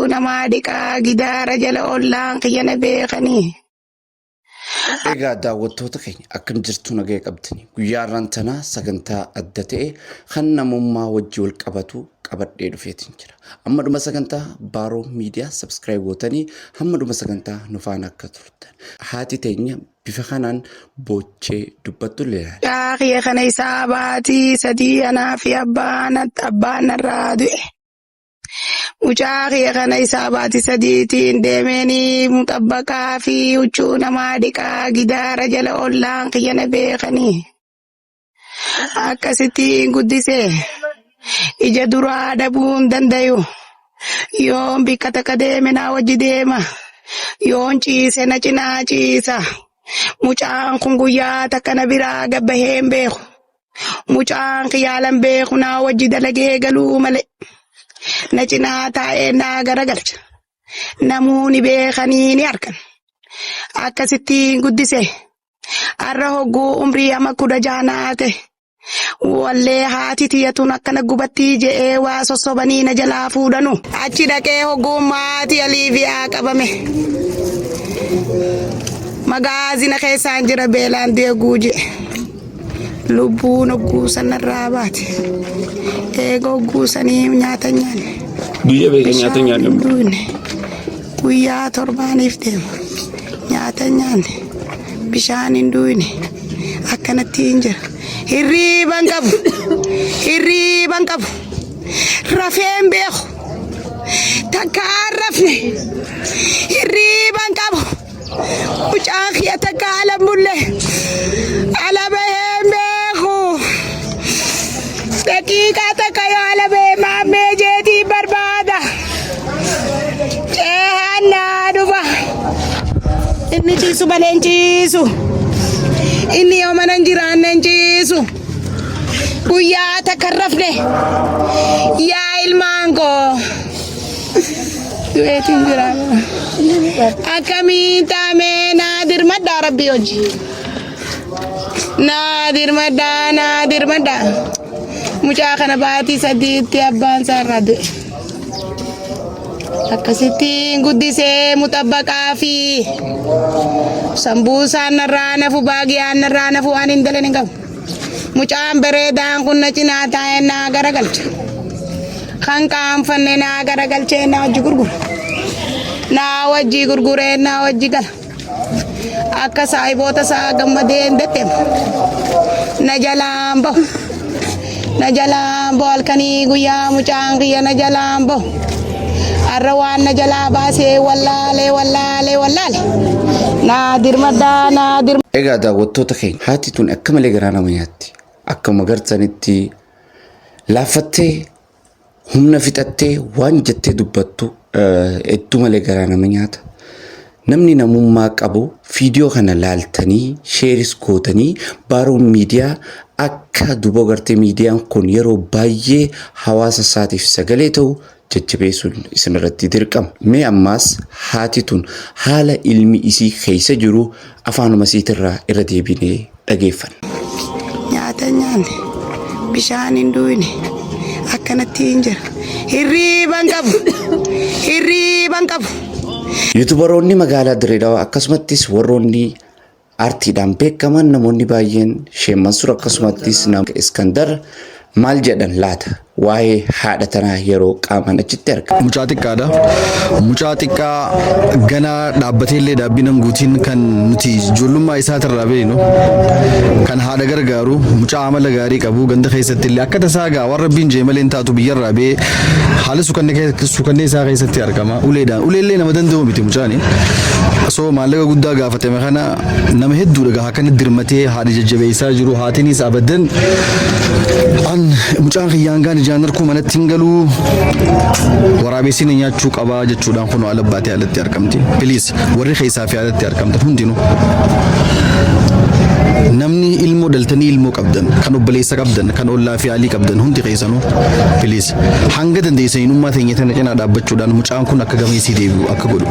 Namaa dhiqaa gidaara jala ollaan kiyya na beekanii. Egaa daawwattoota keenya akkam jirtu nagaya qabdanii guyyaa har'aan tanaa sagantaa adda ta'e kan namummaa wajji wal qabatu qabadhee dhufeetiin jira. Amma dhuma sagantaa Baaroo Miidiyaa subscribe gootanii hamma dhuma sagantaa nu faana akka turtan. Haati teenya bifa kanaan boochee dubbattu illee ilaali. Mucaa kiyya kana isaa baatii 3 anaa fi abbaan abbaan narraa du'e. Mucaa kiyya kana isaa baati sadiitiin deemeenii muxabbaqaa fi huccuu namaa dhiqaa gidaara jala ollaan kiyya na beekanii. Akkasittiin guddise. Ija duraa dhabuu hin dandayu. Yoon bikka takka deeme naa wajji deema. Yoon ciise na cinaa ciisa. Mucaan kun guyyaa takka na biraa gabbahee hin beeku. Mucaan kiyyaalan beeku naa wajji dalagee galuu malee. Na cinaa taa'ee naa garagalcha. Namuu ni beekanii ni argan. Akkasittiin guddise. Har'a hogguu umrii ama 16 naa ta'e. Wallee haati tiyya tun akkana gubattii je'ee waa sossobanii na jalaa fuudhanu. Achi dhaqee hogguu maatii Aliiviyaa qabame. Magaazina keessaan jira beelaan deeguu je'e. Lubbuun hogguu sanarraa baate. Eega hogguu sanii nyaata hin nyaanne. Guyyaa beeka nyaata hin nyaanne. Bishaan hin dhugne. Guyyaa torbaaniif deema. Nyaata hin nyaanne. Bishaan hin dhugne. Akkanatti hin jira. Hirriiba hin qabu. Hirriiba hin qabu. Rafee hin beeku. Takka hin rafne. Hirriiba hin qabu. Mucaan kiyya takka ala hin bulle. Ala bahee hin beeku. Daqiiqaa takka yoo ala bahee maammee jeetii barbaada. Ceehaan naa dhufa. Inni ciisu malee hin ciisu. Inni yoo mana hin jiraanne hin ciisu. Guyyaa takka hin rafne. Yaa ilmaan koo. Du'eetiin jira. Akkamiin taamee naa dirmadhaa rabbii hojii. Naa dirmadhaa naa dirmadhaa. Mucaa kana baatii sadiitti abbaan isaa irraa du'e. Akkasittiin guddisee muxabbaqaa fi sambuusaan narraa nafu baagiyaan narraa nafu waan hin dalan hin qabu. Mucaan bareedaan kun na cinaa taa'ee naa garagalcha. Kan qaanfanne naa garagalchee naa wajji gurgura. Naa wajji gurguree naa wajji gala. Akka saahiboota isaa gammadee hin deddeemu. Na jalaan bahu. Na jalaan bahu halkanii guyyaa mucaan kiyya na jalaan bahu. Har'a waan na jalaa baasee wallaalee wallaalee wallaale. Naa dirmadhaa naa dirmadhaa. Egaa daawwattoota keenya haati tun akka malee garaa nama nyaatti. Akkuma gartanitti laaffattee humna fixattee waan jettee dubbattu hedduu malee garaa nama nyaata. Namni namummaa qabu viidiyoo kana laaltanii sheeris gootanii Baaroo miidiyaa akka duboo gartee miidiyaan kun yeroo baay'ee hawaasa isaatiif sagalee ta'u jajjabeessuun isin irratti dirqama. Mee ammaas haati tun haala ilmi isii keessa jiru afaanuma isiitirraa irra deebinee dhageeffanna. Nyaata hin nyaanne, bishaan hin dhugne, akkanatti hin jira. Hirriiba hin qabu, hirriiba hin qabu. Yuutubaroonni magaalaa Dirree Dhawaa akkasumattis warroonni Aartiidhaan beekaman namoonni baay'een Sheek Mansuur akkasumattis nama Iskandar maal jedhan laata waa'ee haadha tanaa yeroo qaamaan achitti argan. Mucaa xiqqaadha. Mucaa xiqqaa ganaa dhaabbatee illee dhaabbii nan guutiin kan nuti ijoollummaa isaatirraa beeknu kan haadha gargaaru mucaa amala gaarii qabu ganda keessatti illee akka tasaa gaa waan rabbiin jee malee hin taatu biyyarraa bee haala sukanneessaa keessatti argama uleedhaan uleellee nama danda'u miti mucaani. Osoo maallaqa guddaa gaafatame kana nama hedduudha gaa akkana dirmatee haadha jajjabeessaa jiru haatinis abadan an mucaan kiyyaan gaan ijaan harkuu manatti hin galuu waraabessi na nyaachuu qabaa jechuudhaan kunoo ala baatee alatti argamti. Please warri keessaa fi alatti argamtan hundinuu namni ilmoo dhaltanii ilmoo qabdan kan obboleessa qabdan kan ollaa fi alii qabdan hundi keessanuu please hanga dandeessaniin ummaa teenya tana cinaa dhaabbachuudhaan mucaan kun akka gameessii deebi'u akka godhu.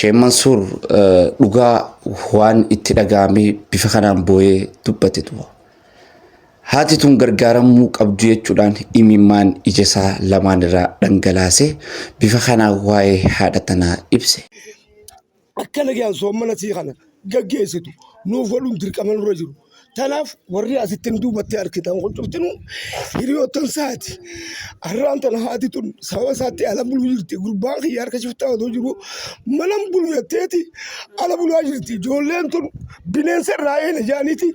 Sheek Mansuur dhugaa waan itti dhaga'amee bifa kanaan boo'ee dubbatetu. Haati tun gargaaramuu qabdu jechuudhaan imimmaan ija isaa lamaan irraa dhangalaase bifa kanaan waa'ee haadha tanaa ibse. Akka nagayaan soommana sii kana gaggeessitu nuuf godhuun dirqama nurra jiru. Tanaaf warri asitti nu duubatti argitan kun cuftinuu hiriyoottan isaati. Har'aan tana haati tun sababa isaatti ala buluu jirti. Gurbaan kiyya harka shiftaa otoo jiru manan bulu jetteeti ala bulaa jirti. Ijoolleen tun bineensa irraa eena jaaniiti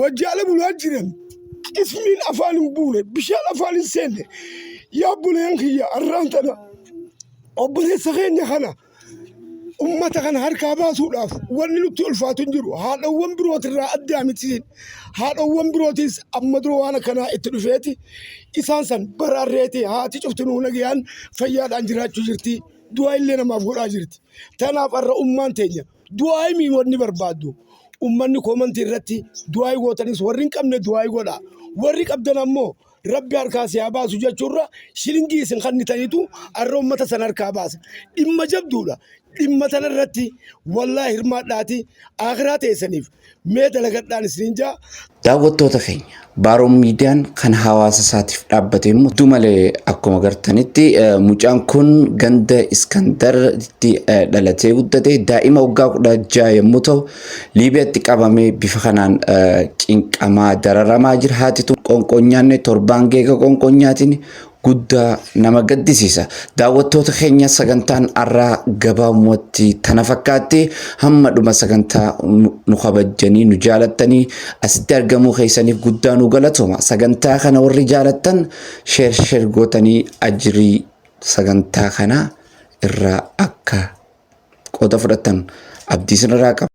wajji ala bulaa jiran. Qismiin afaan hin buune, bishaan afaan hin seenne. Yaa obboleeyyan kiyya, har'aan tana obboleessa keenya kana ummata kana harkaa baasuudhaaf wanni nutti ulfaatu hin jiru. Haadhawwan birootirraa addaa miti. Haadhawwan birootis amma dura waan akkanaa itti dhufeeti. Isaan san baraarreeti haati cuftinuu nagayaan fayyaadhaan jiraachuu jirti. Du'aa illee namaaf godhaa jirti. Tanaaf har'a ummaan teenya du'aa himii wanni barbaaddu. Ummanni koomantii irratti du'aa gootanis warri hin qabne du'aa godhaa. Warri qabdan ammoo Rabbi harkaa si haa baasu jechuurra shilingii isin kannitaniitu har'a ummata san harkaa baasa. Dhimma jabduudha. Dhimma tana irratti wallaahi hirmaadhaati akhiraa teessaniif mee dalagadhaan isiniin jaa. Daawwattoota keenya, Baaroon Miidiyaan kan hawaasa isaatiif dhaabbate immoo hedduu malee akkuma gartanitti mucaan kun ganda Iskandaritti dhalatee guddate, daa'ima waggaa 16 yommuu ta'u Liibiyaatti qabamee bifa kanaan cinqamaa dararamaa jira. Haati tun qoonqoon nyaanne torbaan geega qoonqoon nyaatiin guddaa nama gaddisiisa. Daawwattoota keenya, sagantaan har'aa gabaabumatti tana fakkaatti. Hamma dhuma sagantaa nu kabajjanii nu jaalattanii asitti argamuu keessaniif guddaa nu galatooma. Sagantaa kana warri jaalattan share share gootanii ajirii sagantaa kana irraa akka qooda fudhattan abdii isinirraa qaba.